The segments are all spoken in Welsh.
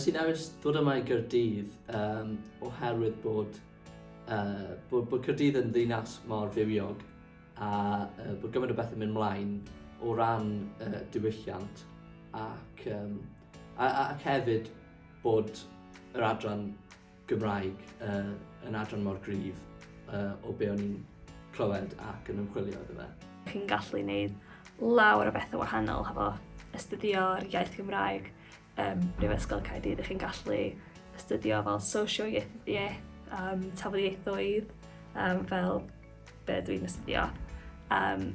Nes i ddewis dod yma i Gaerdydd um, oherwydd bod, uh, bod, bod Caerdydd yn ddinas mor fywiog a uh, bod gymaint o bethau'n mynd mlaen o ran uh, diwylliant ac, um, a, ac hefyd bod yr adran Gymraeg uh, yn adran mor gryf uh, o be o'n i'n clywed ac yn ymchwilio iddo fe. Chi'n gallu gwneud lawer o bethau wahanol hefo astudio'r iaith Gymraeg um, Brifysgol Caerdydd. Chi'n gallu astudio fel sosioieithiaeth, um, tafodieithoedd, um, fel be dwi'n astudio. Um,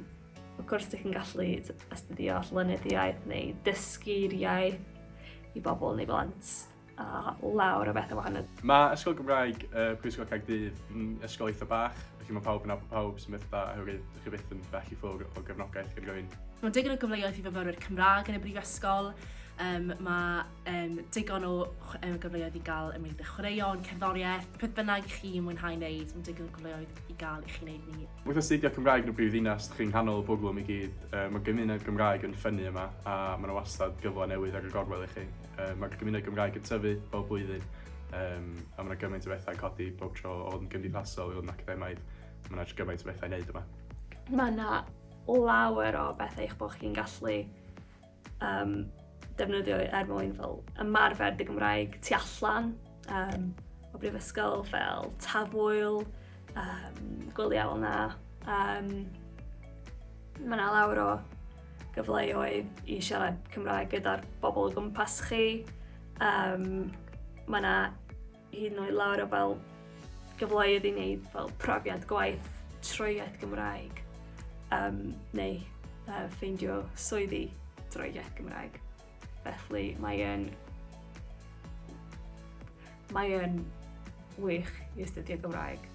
of course, chi'n gallu astudio llenyddiaeth neu dysgu'r iaith i bobl neu blant a lawr o bethau wahanol. Mae Ysgol Gymraeg uh, Prifysgol Caerdydd yn ysgol eitha bach, felly mae pawb yn nabod pawb sy'n beth da oherwydd dych chi byth yn bell i ffwrdd o gefnogaeth gan rywun. Mae digon o gyfleoedd i fyfyrwyr Cymraeg yn y brifysgol. Um, mae um, digon o um, gyfleoedd i gael ymwneud â chwaraeon, cerddoriaeth, peth bynnag i chi mwynhau wneud, mae digon o gyfleoedd i gael i chi wneud ni. Wrth astudio Cymraeg yn y brifddinas, dych chi'n nghanol y bwrlwm i gyd. Uh, mae'r gymuned Gymraeg yn ffynnu yma a mae yna wastad gyfle newydd ar y gorwel i chi. Uh, mae'r gymuned Gymraeg yn tyfu bob blwyddyn um, a mae yna gymaint o bethau codi bob tro o fod yn gymdeithasol i fod yn academaidd. Mae yna gymaint o bethau i wneud yma. Mae yna lawer o bethau eich bod chi'n gallu um, defnyddio er mwyn fel ymarfer dy Gymraeg tu allan um, o brifysgol fel tafwyl, um, gwyliau fel yna. Um, mae yna lawer o gyfleoedd i siarad Cymraeg gyda'r bobl o gwmpas chi. Um, mae yna hyd yn oed lawer o fel gyfleoedd i wneud fel profiad gwaith trwy iaith Gymraeg um, neu uh, ffeindio swyddi drwy iaith Gymraeg. Felly mae yn mae yn wych i astudio Gymraeg.